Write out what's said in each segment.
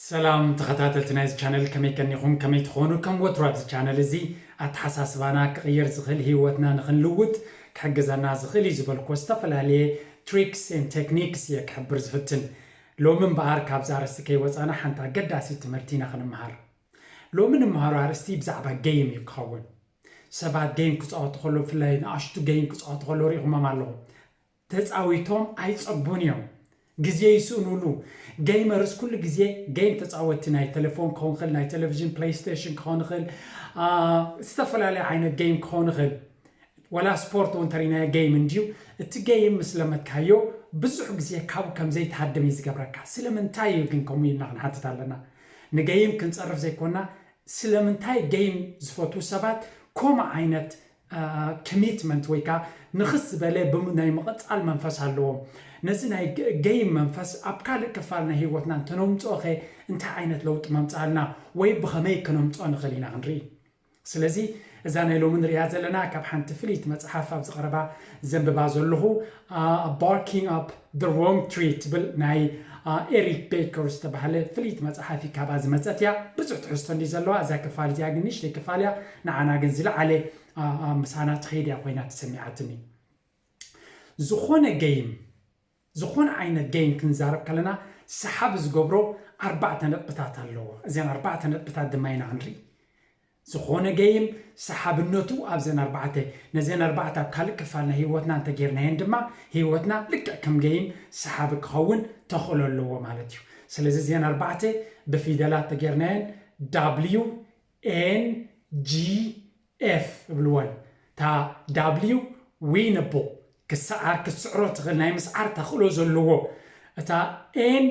ሰላም ተኸታተልቲ ናይዚ ቻነል፣ ከመይ ቀኒኹም? ከመይ ትኾኑ? ከም ወትሩ ኣብዚ ቻነል እዚ ኣተሓሳስባና ክቕይር ዝኽእል፣ ህይወትና ንኽንልውጥ ክሕግዘና ዝኽእል እዩ ዝበልኩዎ ዝተፈላለየ tricks and techniques እየ ክሕብር ዝፍትን። ሎሚ እምበኣር ካብዛ ኣርእስቲ ከይወፃና ሓንቲ ኣገዳሲት ትምህርቲ ኢና ክንመሃር። ሎሚ ንምሃሮ ኣርእስቲ ብዛዕባ ጌም እዩ ክኸውን። ሰባት ጌም ክፃወቱ ከለዉ፣ ብፍላይ ንኣሽቱ ጌም ክፃወቱ ከለዉ ርኢኹሞም ኣለኹም። ተፃዊቶም ኣይፀግቡን እዮም። ግዜ ይስእኑሉ። ጌመርስ ኩሉ ግዜ ጌም ተፃወቲ፣ ናይ ቴሌፎን ክኸውን ይኽእል፣ ናይ ቴሌቪዥን ፕሌይስቴሽን ክኸውን ይኽእል፣ አ፣ ዝተፈላለየ ዓይነት ጌም ክኸውን ይኽእል። ወላ ስፖርት እውን ተሪናዮ ጌም እንድዩ። እቲ ጌም ምስ ለመድካዮ ብዙሕ ግዜ ካብኡ ከም ዘይትሃድም እዩ ዝገብረካ። ስለምንታይ እዩ ግን ከምኡ ኢልና ክንሓትት ኣለና። ንጌም ክንፀርፍ ዘይኮና፣ ስለምንታይ ጌም ዝፈትዉ ሰባት ከምኡ ዓይነት ኮሚትመንት ወይ ከዓ ንኽስ ዝበለ ብም- ናይ ምቕፃል መንፈስ ኣለዎም። ነዚ ናይ ገ- ጌም መንፈስ ኣብ ካልእ ክፋል ናይ ህይወትና እንተነምፅኦ ኸ እንታይ ዓይነት ለውጢ መምፅኣልና ወይ ብኸመይ ክነምፅኦ ንኽእል ኢና ክንርኢ። ስለዚ እዛ ናይ ሎሚ ንሪኣ ዘለና ካብ ሓንቲ ፍልይቲ መፅሓፍ ኣብዚ ቀረባ ዘንብባ ዘለኹ Barking Up the Wrong Tree ትብል ናይ ኤሪክ ቤከር ዝተባህለ ፍልይቲ መፅሓፍ እዩ። ካብኣ ዝመፀት እያ። ብዙሕ ትሕዝቶ እንዲ ዘለዋ እዛ ክፋል እዚኣ ግን ንእሽተይ ክፋል እያ። ንዓና ግን ዝለዓለ ምሳና ትኸይድ እያ ኮይና ተሰሚዓትኒ። ዝኾነ ጌም ዝኾነ ዓይነት ጌም ክንዛረብ ከለና ሰሓቢ ዝገብሮ ኣርባዕተ ነጥብታት ኣለዎ። እዘን ኣርባዕተ ነጥብታት ድማ ኢና ክንርኢ። ዝኾነ ጌም ሰሓብነቱ ኣብዘን ኣርባዕተ፣ ነዘን ኣርባዕተ ኣብ ካልእ ክፋል ናይ ህይወትና እንተጌርናየን ድማ ህይወትና ልክዕ ከም ጌም ሰሓቢ ክኸውን ተኽእሎ ኣለዎ ማለት እዩ። ስለዚ እዘን ኣርባዕተ ብፊደላት ተጌርናየን W N G F እብልወን። እታ W winnable ክሰዓር ክትስዕሮ ትኽእል ናይ ምስዓር ተኽእሎ ዘለዎ፣ እታ N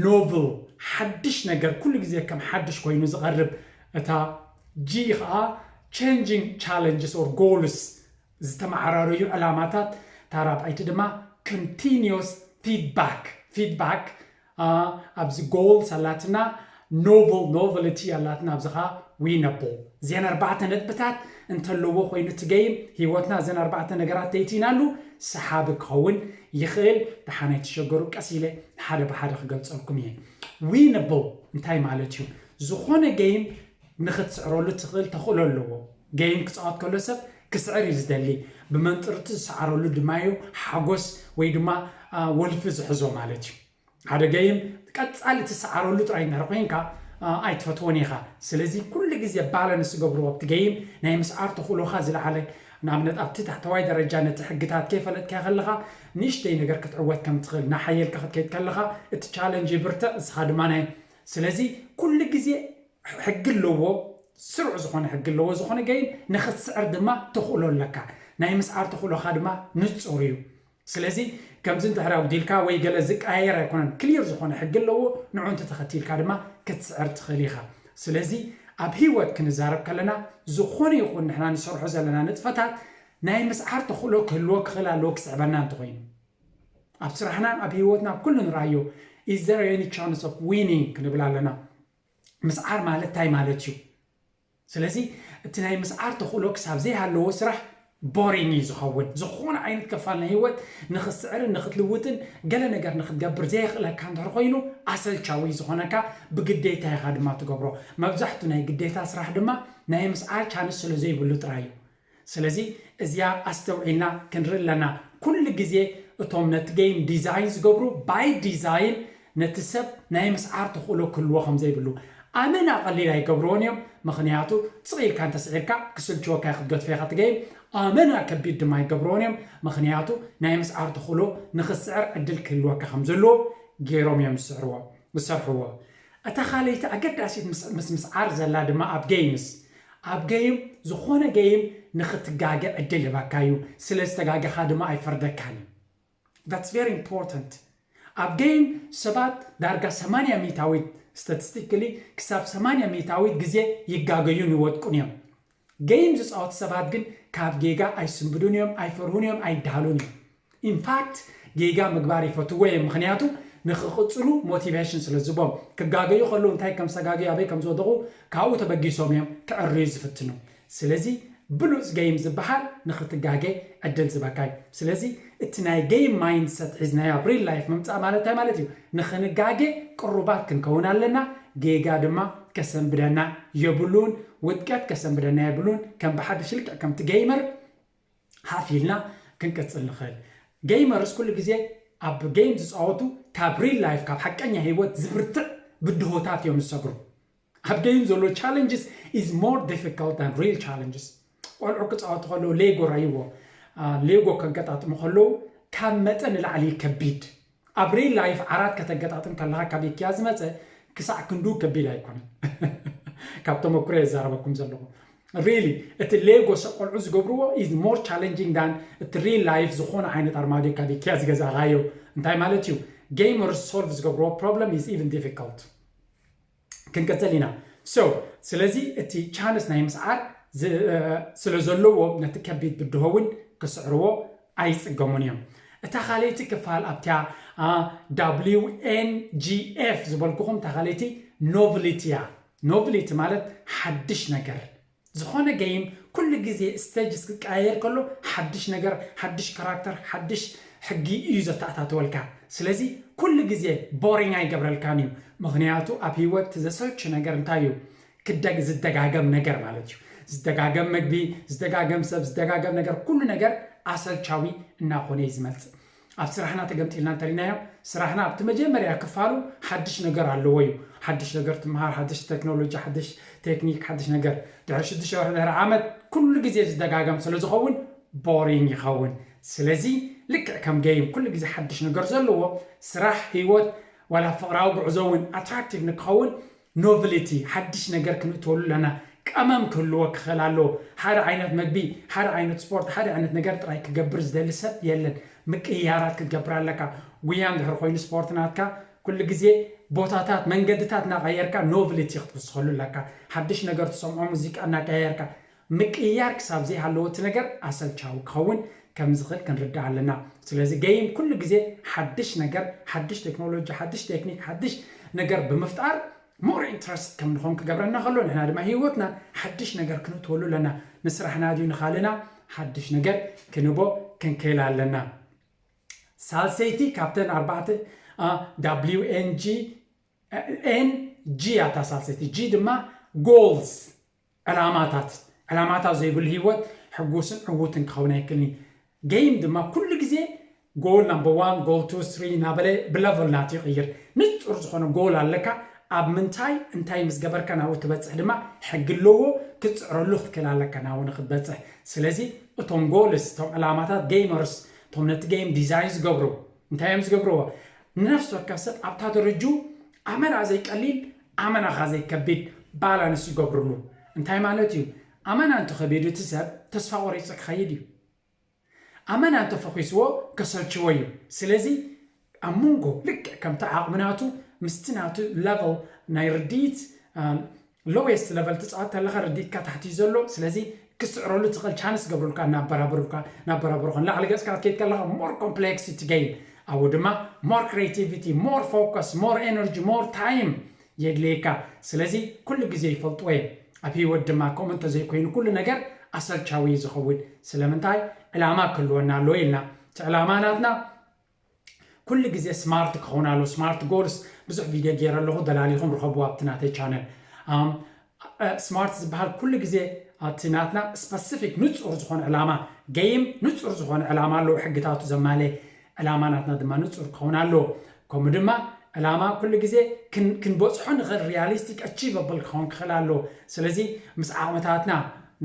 novel ሓድሽ ነገር ኩሉ ግዜ ከም ሓድሽ ኮይኑ ዝቐርብ፣ እታ G ከዓ changing challenges or goals ዝተመዓራረዩ ዕላማታት፣ እታ ራብዐይቲ ድማ continuous feedback feedback ኣብዚ ጎልስ ኣላትና፣ ኖቨል ኖቨልቲ ኣላትና፣ ኣብዚ ከዓ ዊነብል። እዚአን ኣርባዕተ ነጥብታት እንተለዎ ኮይኑ እቲ ገይም ህይወትና እዘን ኣርባዕተ ነገራት ተይቲናሉ ሰሓቢ ክኸውን ይኽእል። ደሓን ኣይትሸገሩ፣ ቀስ ኢለ ሓደ ብሓደ ክገልፀልኩም እየ። ዊነብል እንታይ ማለት እዩ? ዝኾነ ገይም ንኽትስዕረሉ ትኽእል ተኽእሎ ኣለዎ። ገይም ክፃወት ከሎ ሰብ ክስዕር እዩ ዝደሊ። ብመንጥርቲ ዝሰዓረሉ ድማ እዩ ሓጎስ ወይ ድማ ወልፊ ዝሕዞ ማለት እዩ። ሓደ ገይም ቀፃሊ ትሰዓረሉ ጥራይ እንድሕር ኮይንካ ኣይትፈትዎን ኢኻ። ስለዚ ኩሉ ግዜ ባላንስ ዝገብርዎ ኣብቲ ገይም ናይ ምስዓር ተኽእሎኻ ዝለዓለ። ንኣብነት ኣብቲ ታሕተዋይ ደረጃ ነቲ ሕግታት ከይፈለጥካዮ ከለኻ ንእሽተይ ነገር ክትዕወት ከም ትኽእል፣ እናሓየልካ ክትከይድ ከለኻ እቲ ቻለንጅ ይብርትዕ፣ እስኻ ድማ ናይ ስለዚ ኩሉ ግዜ ሕጊ ኣለዎ፣ ስሩዕ ዝኾነ ሕጊ ኣለዎ። ዝኾነ ገይም ንኽትስዕር ድማ ተኽእሎ ኣለካ። ናይ ምስዓር ተኽእሎኻ ድማ ንጹር እዩ። ስለዚ ከምዚ እንድሕር ኣጉዲልካ ወይ ገለ ዝቀያየር ኣይኮነን፣ ክሊር ዝኾነ ሕጊ ኣለዎ። ንዑ እንተተኸቲልካ ድማ ክትስዕር ትኽእል ኢኻ። ስለዚ ኣብ ህይወት ክንዛረብ ከለና ዝኾነ ይኹን ንሕና ንሰርሖ ዘለና ንጥፈታት ናይ ምስዓር ተኽእሎ ክህልዎ ክኽእል ኣለዎ፣ ክስዕበና እንተኾይኑ። ኣብ ስራሕና፣ ኣብ ህይወትና፣ ኣብ ኩሉ ንርኣዮ። Is there any chance of winning ክንብል ኣለና። ምስዓር ማለት እንታይ ማለት እዩ? ስለዚ እቲ ናይ ምስዓር ተኽእሎ ክሳብ ዘይሃለዎ ስራሕ ቦሪንግ እዩ ዝኸውን። ዝኾነ ዓይነት ክፋል ናይ ህይወት ንኽትስዕርን ንኽትልውጥን ገለ ነገር ንኽትገብር ዘየኽእለካ እንድሕር ኮይኑ ኣሰልቻዊ እዩ ዝኾነካ፣ ብግዴታ ኢኻ ድማ ትገብሮ። መብዛሕቱ ናይ ግዴታ ስራሕ ድማ ናይ ምስዓር ቻንስ ስለ ዘይብሉ ጥራይ እዩ። ስለዚ እዚኣ ኣስተውዒልና ክንርኢ ኣለና። ኩሉ ግዜ እቶም ነቲ ገይም ዲዛይን ዝገብሩ ባይ ዲዛይን ነቲ ሰብ ናይ ምስዓር ተኽእሎ ክህልዎ ከም ዘይብሉ ኣመና ቀሊል ኣይገብርዎን እዮም። ምኽንያቱ ስቕ ኢልካ እንተስዒርካ ክስልችወካ እዩ ክትገድፎ ኢኻ እቲ ገይም። ኣመና ከቢድ ድማ ኣይገብርዎን እዮም። ምኽንያቱ ናይ ምስዓር ተኽእሎ ንኽስዕር ዕድል ክህልወካ ከም ዘለዎ ገይሮም እዮም ዝስዕርዎ ዝሰርሕዎ። እታ ካልኣይቲ ኣገዳሲት ምስ ምስዓር ዘላ ድማ ኣብ ገይምስ፣ ኣብ ገይም ዝኾነ ገይም ንኽትጋገ ዕድል ይህበካ እዩ። ስለ ዝተጋገኻ ድማ ኣይፈርደካን እዩ። That's very important። ኣብ ገይም ሰባት ዳርጋ ሰማንያ ሚእታዊት ስታቲስቲክሊ ክሳብ ሰማንያ ሚእታዊት ግዜ ይጋገዩን ይወድቁን እዮም። ገይም ዝፃወቱ ሰባት ግን ካብ ጌጋ ኣይስንብዱን እዮም፣ ኣይፈርሁን እዮም፣ ኣይዳሃሉን እዮም። ኢንፋክት ጌጋ ምግባር ይፈትዎ እዮም፣ ምኽንያቱ ንኽቕፅሉ ሞቲቬሽን ስለ ዝቦም። ክጋገዩ ከለዉ እንታይ ከም ዝተጋገዩ ኣበይ ከም ዝወደቑ ካብኡ ተበጊሶም እዮም ክዕርዩ ዝፍትኑ። ስለዚ ብሉፅ game ዝበሃል ንኽትጋገ ዕድል ዝበካ እዩ። ስለዚ እቲ ናይ game mindset ሒዝናዮ ኣብ real life ምምፃእ ማለት እንታይ ማለት እዩ? ንኽንጋገ ቅሩባት ክንከውን ኣለና። ጌጋ ድማ ከሰንብደና የብሉን፣ ውድቀት ከሰንብደና የብሉን። ከም ብሓድሽ ልክዕ ከምቲ gamer ሃፍ ኢልና ክንቅፅል ንኽእል። Gamers ኩሉ ግዜ ኣብ game ዝፃወቱ ካብ real life ካብ ሓቀኛ ህይወት ዝብርትዕ ብድሆታት እዮም ዝሰግሩ። ኣብ game ዘሎ challenges is more difficult than real challenges። ቆልዑ ክፃወቱ ከለዉ ሌጎ ራይዎ። ሌጎ ከገጣጥሙ ከለዉ ካብ መጠን ንላዕሊ ከቢድ። ኣብ real life ዓራት ከተገጣጥም ከለካ ካብ ኢኪያ ዝመፀ ክሳዕ ክንዱ ከቢድ ኣይኮነን። ካብ ተመኩሮ የዛረበኩም ዘለኹ። Really እቲ ሌጎ ሰብ ቆልዑ ዝገብርዎ is more challenging than እቲ real life ዝኾነ ዓይነት ኣርማድዮ ካብ ኢኪያ ዝገዛእካዮ። እንታይ ማለት እዩ? Gamers solve ዝገብርዎ problem is even difficult። ክንቀፅል ኢና። So ስለዚ እቲ chance ናይ ምስዓር ስለ ዘለዎ ነቲ ከቢድ ብድሆ እውን ክስዕርዎ ኣይፅገሙን እዮም። እታ ካልኣይቲ ክፋል ኣብቲያ WNGF ዝበልኩኹም እታ ካልኣይቲ novelty እያ። Novelty ማለት ሓድሽ ነገር። ዝኾነ game ኩሉ ግዜ stages ክቀያየር ከሎ ሓድሽ ነገር፣ ሓድሽ character፣ ሓድሽ ሕጊ እዩ ዘተኣታተወልካ። ስለዚ ኩሉ ግዜ boring ኣይገብረልካን እዩ። ምኽንያቱ ኣብ ህይወት ዘሰልች ነገር እንታይ እዩ? ክደግ ዝደጋገም ነገር ማለት እዩ። ዝደጋገም መግቢ፣ ዝደጋገም ሰብ፣ ዝደጋገም ነገር፣ ኩሉ ነገር ኣሰልቻዊ እናኾነ እዩ ዝመፅእ። ኣብ ስራሕና ተገምጢልና እንተሪናዮ፣ ስራሕና ኣብቲ መጀመርያ ክፋሉ ሓድሽ ነገር ኣለዎ እዩ። ሓድሽ ነገር ትምሃር፣ ሓድሽ ቴክኖሎጂ፣ ሓድሽ ቴክኒክ፣ ሓድሽ ነገር። ድሕሪ ሽዱሽተ ወርሒ፣ ድሕሪ ዓመት ኩሉ ግዜ ዝደጋገም ስለ ዝኸውን boring ይኸውን። ስለዚ ልክዕ ከም game ኩሉ ግዜ ሓድሽ ነገር ዘለዎ ስራሕ፣ ህይወት፣ ዋላ ፍቕራዊ ጉዕዞ እውን attractive ንክኸውን novelty ሓድሽ ነገር ክንእትወሉ ኣለና። ቀመም ክህልዎ ክኽእል ኣለዎ። ሓደ ዓይነት መግቢ፣ ሓደ ዓይነት ስፖርት፣ ሓደ ዓይነት ነገር ጥራይ ክገብር ዝደሊ ሰብ የለን። ምቅይያራት ክትገብር ኣለካ። ጉያ እንድሕር ኮይኑ ስፖርት ናትካ ኩሉ ግዜ ቦታታት፣ መንገድታት እናቐየርካ novelty ክትውስኸሉ ኣለካ። ሓድሽ ነገር ትሰምዖ ሙዚቃ እናቀያየርካ ምቅይያር ክሳብ ዘይሃለዎ እቲ ነገር ኣሰልቻዊ ክኸውን ከም ዝኽእል ክንርዳእ ኣለና። ስለዚ game ኩሉ ግዜ ሓድሽ ነገር፣ ሓድሽ ቴክኖሎጂ፣ ሓድሽ ቴክኒክ፣ ሓድሽ ነገር ብምፍጣር more interest ከም ንኾን ክገብረና ከሎ፣ ንሕና ድማ ህይወትና ሓድሽ ነገር ክንእትወሉ ኣለና። ንስራሕና ድዩ ንኻልና ሓድሽ ነገር ክንቦ ክንክእል ኣለና። ሳልሰይቲ ካብተን ኣርባዕተ WNG NG እያ እታ ሳልሰይቲ። G ድማ goals ዕላማታት። ዕላማታት ዘይብሉ ህይወት ሕጉስን ዕዉትን ክኸውን ኣይክእልን እዩ። Game ድማ ኩሉ ግዜ goal number one, goal two, three እናበለ ብለቨል ናቱ ይቕይር። ንጹር ዝኾነ goal ኣለካ። ኣብ ምንታይ እንታይ ምስ ገበርካ ናብኡ ትበጽሕ ድማ ሕጊ ኣለዎ። ክትጽዕረሉ ክትክእል ኣለካ ናብኡ ንክትበጽሕ። ስለዚ እቶም goals፣ እቶም ዕላማታት gamers፣ እቶም ነቲ game design ዝገብሩ እንታይ እዮም ዝገብርዎ? ንነፍሲ ወከፍ ሰብ ኣብታ ደረጁ ኣመና ዘይቀሊል ኣመናኻ ዘይከቢድ ባላንስ ይገብርሉ። እንታይ ማለት እዩ? ኣመና እንተኸቢዱ እቲ ሰብ ተስፋ ቆሪፁ ክኸይድ እዩ። ኣመና እንተፈኺስዎ ከሰልችዎ እዩ። ስለዚ ኣብ መንጎ ልክዕ ከምቲ ዓቕሚ ናቱ ምስቲ ናቱ ለቨል ናይ ርድኢት lowest level ትፃወት ኣለኻ፣ ርድኢትካ ታሕቲ እዩ ዘሎ። ስለዚ ክስዕረሉ ትኽእል ቻንስ ገብሩልካ እናበራበሩልካ እናበራበሩኻ ንላዕሊ ገፅካ ክትከይድ ከለኻ more complexity game ኣብኡ ድማ more creativity, more focus, more energy, more time የድልየካ። ስለዚ ኩሉ ግዜ ይፈልጥዎ እየ። ኣብ ህይወት ድማ ከምኡ እንተዘይኮይኑ ኩሉ ነገር ኣሰልቻዊ እዩ ዝኸውን። ስለምንታይ? ዕላማ ክህልወና ኣለዎ ኢልና። እቲ ዕላማ ናትና ኩሉ ግዜ ስማርት ክኸውን ኣለዎ። ስማርት ጎልስ ብዙሕ ቪድዮ ገይረ ኣለኹ፣ ደላሊኹም ርኸብዎ ኣብቲ ናተይ ቻነል። ስማርት ዝበሃል ኩሉ ግዜ ኣብቲ ናትና ስፐሲፊክ ንፁር ዝኾነ ዕላማ፣ ገይም ንፁር ዝኾነ ዕላማ ኣለዎ፣ ሕግታቱ ዘማለየ ዕላማ ናትና ድማ ንፁር ክኸውን ኣለዎ። ከምኡ ድማ ዕላማ ኩሉ ግዜ ክንበፅሖ ንኽእል፣ ሪያሊስቲክ ኣቺቨብል ክኸውን ክኽእል ኣለዎ። ስለዚ ምስ ዓቕምታትና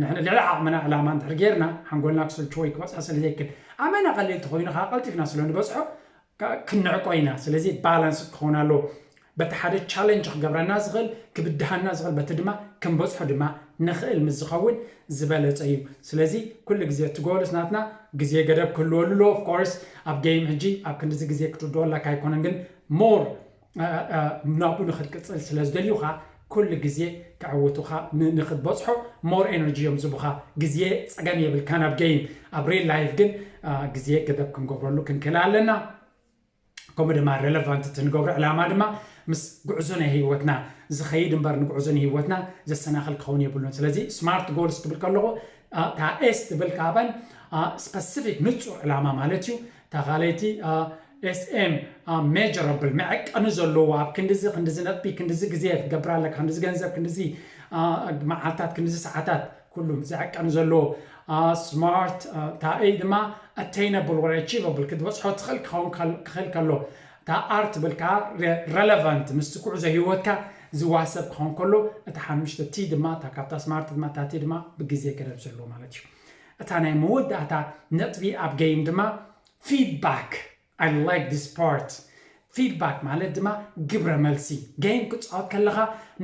ንሕና ልዕሊ ዓቕምና ዕላማ እንድሕር ጌርና ሓንጎልና ክስልችዎ እዩ፣ ክበፅሖ ስለ ዘይክእል። ኣመና ቀሊል ተኾይኑ ከዓ ቀልጢፍና ስለ ንበፅሖ ክንዕቆ ኢና። ስለዚ ባላንስ ክኸውን ኣለዎ። በቲ ሓደ ቻለንጅ ክገብረና ዝኽእል፣ ክብድሃና ዝኽእል፣ በቲ ድማ ክንበፅሖ ድማ ንኽእል ምስ ዝኸውን ዝበለፀ እዩ። ስለዚ ኩሉ ግዜ እቲ ጎልስ ናትና ግዜ ገደብ ክህልወሉ ኣለዎ። ኦፍኮርስ ኣብ ገይም ሕጂ ኣብ ክንድዚ ግዜ ክትውድኦ ኣለካ ኣይኮነን፣ ግን ሞር ናብኡ ንክትቅፅል ስለ ዝደልዩኻ ኩሉ ግዜ ከዕውቱኻ ንክትበፅሖ ሞር ኤነርጂ እዮም ዝቡኻ። ግዜ ፀገም የብልካን ኣብ ገይም። ኣብ ሪል ላይፍ ግን ግዜ ገደብ ክንገብረሉ ክንክእል ኣለና። ከምኡ ድማ ሬለቫንት እቲ ንገብሮ ዕላማ ድማ ምስ ጉዕዞ ናይ ህይወትና ዝኸይድ እምበር ንጉዕዞ ናይ ህይወትና ዘሰናኽል ክኸውን የብሉን። ስለዚ ስማርት ጎልስ ክብል ከለኹ እታ ኤስ ትብል ካባን ስፐሲፊክ ንፁር ዕላማ ማለት እዩ። እታ ካልኣይቲ ኤስኤም ሜጀረብል መዐቀኒ ዘለዎ ኣብ ክንዲዚ ክንዲዚ ነጥቢ ክንዲዚ ግዜ ክትገብር ኣለካ፣ ክንዲዚ ገንዘብ፣ ክንዲዚ መዓልታት፣ ክንዲዚ ሰዓታት፣ ኩሉ ዘዐቀኒ ዘለዎ። ስማርት እታ ኤ ድማ ኣቴይነብል ወር ኣቺቨብል ክትበፅሖ ትኽእል ክኸውን ክኽእል ከሎ፣ እታ ኣር ትብል ከዓ ረለቫንት ምስቲ ጉዕዞ ህይወትካ ዝዋሰብ ክኸውን ከሎ፣ እታ ሓሙሽተ ቲ ድማ እታ ካብታ ስማርት ድማ እታ ቲ ድማ ብግዜ ገደብ ዘለዎ ማለት እዩ። እታ ናይ መወዳእታ ነጥቢ ኣብ ገይም ድማ ፊድባክ። I like this part። ፊድባክ ማለት ድማ ግብረ መልሲ። ገይም ክትፃወት ከለኻ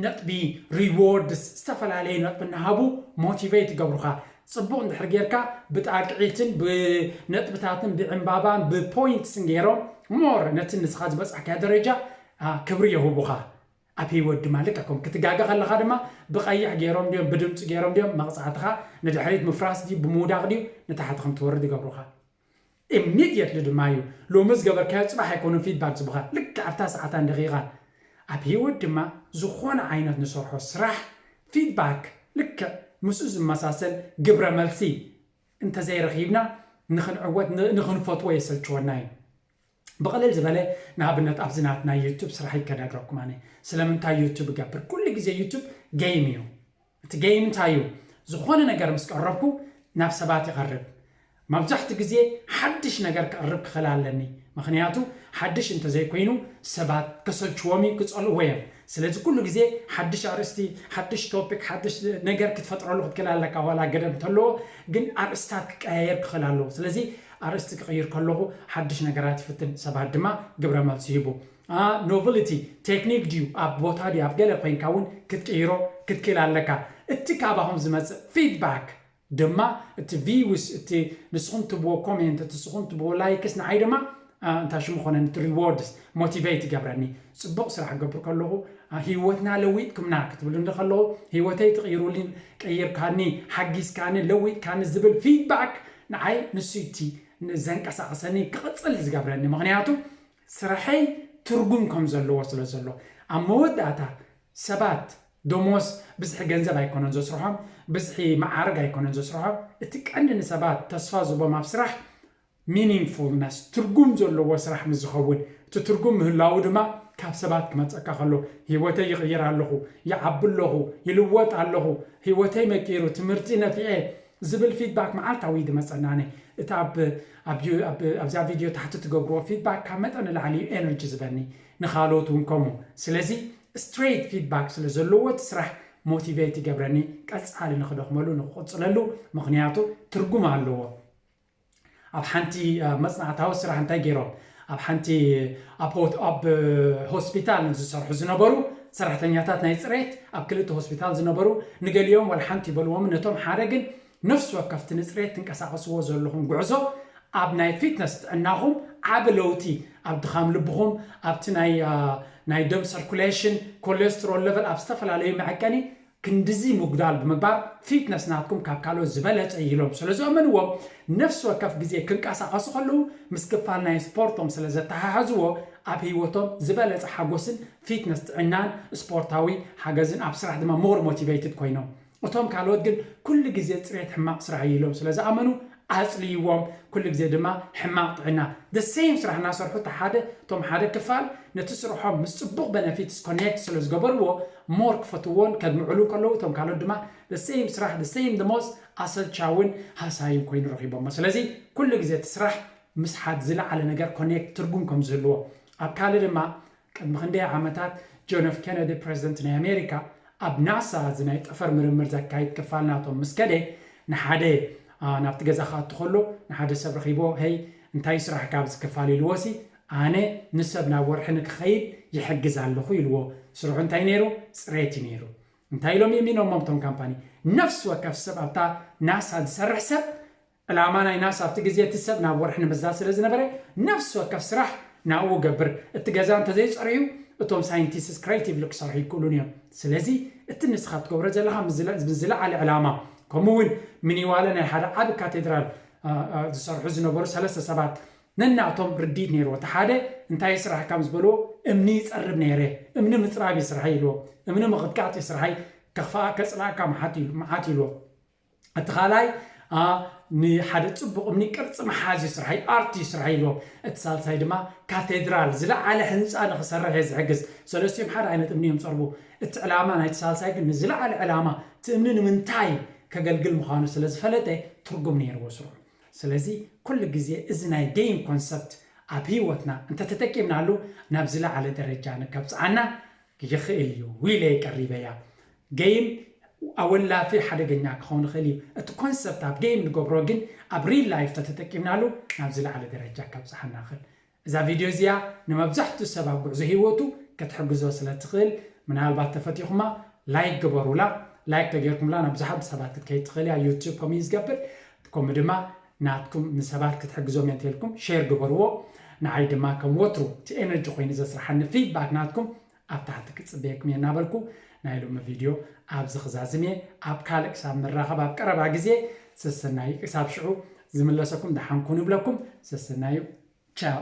ነጥቢ፣ ሪዎርድስ፣ ዝተፈላለዩ ነጥቢ እናሃቡ ሞቲቬት ይገብሩኻ። ፅቡቕ እንድሕር ጌርካ ብጣቅዒትን ብነጥብታትን ብዕምባባን ብፖይንትስን ገይሮም ሞር ነቲ ንስኻ ዝበፃሕካዮ ደረጃ ክብሪ የህቡኻ። ኣብ ህይወት ድማ ልክዕ ከም ክትጋገ ከለኻ ድማ ብቐይሕ ገይሮም ድዮም ብድምፂ ገይሮም ድዮም መቕፃዕትኻ ንድሕሪት ምፍራስ ድዩ ብምውዳቕ ድዩ ንታሕቲ ከም ትወርድ ይገብሩኻ። ኢሚድየትሊ ድማ እዩ ሎሚ ዝገበርካዮ ፅባሕ ኣይኮኑን ፊድባክ ዝቡኻ ልክዕ ኣብታ ሰዓታን ደቂቓን። ኣብ ህይወት ድማ ዝኾነ ዓይነት ንሰርሖ ስራሕ ፊድባክ ልክዕ ምስኡ ዝመሳሰል ግብረ መልሲ እንተዘይረኺብና ንኽንዕወት ንኽንፈትዎ የሰልችወና እዩ። ብቐለል ዝበለ ንኣብነት ኣብዚ ናትና ዩቱብ ስራሕ ይከዳግረኩም ኣነ ስለምንታይ ዩቱብ እገብር ኩሉ ግዜ ዩቱብ ገይም እዩ። እቲ ገይም እንታይ እዩ? ዝኾነ ነገር ምስ ቀረብኩ ናብ ሰባት ይቐርብ። መብዛሕትኡ ግዜ ሓድሽ ነገር ክቕርብ ክኽእል ኣለኒ። ምኽንያቱ ሓድሽ እንተዘይኮይኑ ሰባት ከሰልችዎም እዩ ክጸልእዎ እዮም። ስለዚ ኩሉ ግዜ ሓድሽ ኣርእስቲ፣ ሓድሽ ቶፒክ፣ ሓድሽ ነገር ክትፈጥረሉ ክትክእል ኣለካ። ዋላ ገደብ እንተለዎ ግን ኣርእስታት ክቀያየር ክኽእል ኣለዎ። ስለዚ ኣርእስቲ ክቕይር ከለኹ ሓድሽ ነገራት ይፍትን። ሰባት ድማ ግብረ መልሲ ይህቡ። ኖቨልቲ ቴክኒክ ድዩ ኣብ ቦታ ድዩ ኣብ ገለ ኮይንካ እውን ክትቅይሮ ክትክእል ኣለካ። እቲ ካባኹም ዝመፅእ ፊድባክ ድማ እቲ ቪውስ እቲ ንስኹም ትብዎ ኮሜንት እቲ ንስኹም ትብዎ ላይክስ ንዓይ ድማ እንታይ ሽሙ ኮነ እቲ ሪዎርድስ ሞቲቬት ይገብረኒ። ፅቡቕ ስራሕ ክገብር ከለኹ ህይወትና ለዊጥኩምና ክትብሉ እንደ ከለኹ ህይወተይ ትቕይሩልኝ ቀይርካኒ ሓጊዝካኒ ለዊጥካኒ ዝብል ፊድባክ ንዓይ ንሱ እቲ ዘንቀሳቕሰኒ ክቕፅል ዝገብረኒ ምኽንያቱ ስርሐይ ትርጉም ከም ዘለዎ ስለ ዘሎ ኣብ መወዳእታ ሰባት ደሞዝ ብዝሒ ገንዘብ ኣይኮነን ዘስርሖም ብዝሒ መዓርግ ኣይኮነን ዘስርሖም እቲ ቀንዲ ንሰባት ተስፋ ዝቦም ኣብ ስራሕ ሚኒንግፉልነስ ትርጉም ዘለዎ ስራሕ ምስ ዝኸውን እቲ ትርጉም ምህላዉ ድማ ካብ ሰባት ክመፀካ ከሎ ህይወተይ ይቕይር ኣለኹ ይዓቢ ኣለኹ ይልወጥ ኣለኹ ህይወተይ መቂሩ ትምህርቲ ነፊዐ ዝብል ፊድባክ መዓልታዊ ድመፀናኒ እቲ ኣብዛ ቪድዮ ታሕቲ ትገብርዎ ፊድባክ ካብ መጠን ንላዕሊ እዩ ኤነርጂ ዝበኒ ንኻልኦት እውን ከምኡ ስለዚ ስትሬት ፊድባክ ስለ ዘለዎ እቲ ስራሕ ሞቲቬት ይገብረኒ ቀፃሊ ንክደኽመሉ ንክቕፅለሉ ምክንያቱ ትርጉም ኣለዎ ኣብ ሓንቲ መፅናዕታዊ ስራሕ እንታይ ገይሮም ኣብ ሓንቲ ኣብ ሆስፒታል ዝሰርሑ ዝነበሩ ሰራሕተኛታት ናይ ፅሬት ኣብ ክልተ ሆስፒታል ዝነበሩ ንገሊኦም ዋላ ሓንቲ ይበልዎም ነቶም ሓደ ግን ነፍሲ ወከፍቲ ንፅሬት ትንቀሳቀስዎ ዘለኹም ጉዕዞ ኣብ ናይ ፊትነስ ጥዕናኹም ዓቢ ለውጢ ኣብ ድኻም ልብኹም ኣብቲ ናይ ናይ ደም ሰርኩሌሽን ኮሌስትሮል ለቨል ኣብ ዝተፈላለዩ መዐቀኒ ክንድዚ ምጉዳል ብምግባር ፊትነስ ናትኩም ካብ ካልኦት ዝበለፀ እዩ ኢሎም ስለ ዘእመንዎም ነፍሲ ወከፍ ግዜ ክንቀሳቐሱ ከለዉ ምስ ክፋል ናይ ስፖርቶም ስለ ዘተሓሓዝዎ ኣብ ህይወቶም ዝበለፀ ሓጎስን ፊትነስ ጥዕናን ስፖርታዊ ሓገዝን ኣብ ስራሕ ድማ ሞር ሞቲቬትድ ኮይኖም እቶም ካልኦት ግን ኩሉ ግዜ ፅሬት ሕማቕ ስራሕ እዩ ኢሎም ስለ ዝኣመኑ ኣፅልይዎም ኩሉ ግዜ ድማ ሕማቕ ጥዕና the same ስራሕ እናሰርሑ እቲ ሓደ እቶም ሓደ ክፋል ነቲ ስርሖም ምስ ፅቡቕ በነፊትስ ኮኔክት ስለ ዝገበርዎ ሞር ክፈትዎን ከድምዕሉ ከለዉ እቶም ካልኦት ድማ the same ስራሕ the same ደሞዝ ኣሰልቻውን ሃሳይን ኮይኑ ረኺቦሞ ስለዚ ኩሉ ግዜ እቲ ስራሕ ምስ ሓድ ዝለዓለ ነገር ኮኔክት ትርጉም ከም ዝህልዎ ኣብ ካልእ ድማ ቅድሚ ክንደይ ዓመታት ጆን ኤፍ ኬነዲ ፕረዚደንት ናይ ኣሜሪካ ኣብ ናሳ እዚ ናይ ጠፈር ምርምር ዘካይድ ክፋል ናቶም ምስ ከደ ንሓደ ናብቲ ገዛ ክኣቱ ከሎ ንሓደ ሰብ ረኺቦ ሄይ እንታይ ስራሕካ ኣብዚ ክፋል ኢልዎ ሲ ኣነ ንሰብ ናብ ወርሒ ንክኸይድ ይሕግዝ ኣለኹ ኢልዎ ስርሑ እንታይ ነይሩ ፅሬት እዩ ነይሩ እንታይ ኢሎም የሚኖሞም ቶም ካምፓኒ ነፍሲ ወከፍ ሰብ ኣብታ ናሳ ዝሰርሕ ሰብ ዕላማ ናይ ናሳ ኣብቲ ግዜ እቲ ሰብ ናብ ወርሒ ንምዝዛዝ ስለ ዝነበረ ነፍሲ ወከፍ ስራሕ ናብኡ ገብር እቲ ገዛ እንተዘይፀርዩ እቶም ሳይንቲስትስ ክሬቲቭሊ ክሰርሑ ይክእሉን እዮም ስለዚ እቲ ንስኻ ትገብሮ ዘለኻ ምስ ዝለዓለ ዕላማ ከምኡ እውን ሚኒዋለ ናይ ሓደ ዓቢ ካቴድራል ዝሰርሑ ዝነበሩ ሰለስተ ሰባት ነናቶም ርዲት ነይርዎ እቲ ሓደ እንታይ ስራሕ ከም ዝበልዎ እምኒ ይፀርብ ነይረ እምኒ ምፅራብ ይስርሐ ኢልዎ እምኒ ምቕጥቃጥ ይስርሐይ ከኽፍኣ ከፅላእካ መዓት ኢልዎ እቲ ካልኣይ ንሓደ ፅቡቕ እምኒ ቅርፂ መሓዝ እዩ ስራሕ፣ ኣርት እዩ ስራሕ ኢልዎም። እቲ ሳልሳይ ድማ ካቴድራል ዝለዓለ ህንፃ ንክሰርሕ እየ ዝሕግዝ። ሰለስቲኦም ሓደ ዓይነት እምኒ እዮም ፀርቡ። እቲ ዕላማ ናይቲ ሳልሳይ ግን ንዝለዓለ ዕላማ፣ እቲ እምኒ ንምንታይ ከገልግል ምዃኑ ስለ ዝፈለጠ ትርጉም ነይርዎ ስርሑ። ስለዚ ኩሉ ግዜ እዚ ናይ game concept ኣብ ህይወትና እንተተጠቂምናሉ ናብ ዝለዓለ ደረጃ ንከብፅዓና ይኽእል እዩ ኢለ ቀሪበያ። Game ኣወላፊ ሓደገኛ ክኸውን ይኽእል እዩ። እቲ concept ኣብ game ንገብሮ ግን ኣብ real life ተተጠቂምናሉ ናብ ዝለዓለ ደረጃ ከብፅሓና ይኽእል። እዛ ቪድዮ እዚኣ ንመብዛሕትኡ ሰብ ኣብ ጉዕዞ ህይወቱ ክትሕግዞ ስለ ትኽእል ምናልባት ተፈቲኹማ ላይክ ግበሩላ። ላይክ ተገይርኩምላ ናብ ብዙሓት ሰባት ክትከይድ ትኽእል እያ። ዩቱብ ከምኡ እዩ ዝገብር። ከምኡ ድማ ናትኩም ንሰባት ክትሕግዞም እየ እንተልኩም ሼር ግበርዎ። ንዓይ ድማ ከም ወትሩ እቲ ኤነርጂ ኮይኑ ዘስርሓኒ ፊድባክ ናትኩም ኣብ ታሕቲ ክፅበየኩም እየ እናበልኩ ናይ ሎሚ ቪድዮ ኣብዚ ክዛዝም እየ። ኣብ ካልእ ክሳብ ንራኸብ ኣብ ቀረባ ግዜ ሰሰናዩ። ክሳብ ሽዑ ዝምለሰኩም ደሓንኩ ንብለኩም። ሰሰናዩ። ቻው።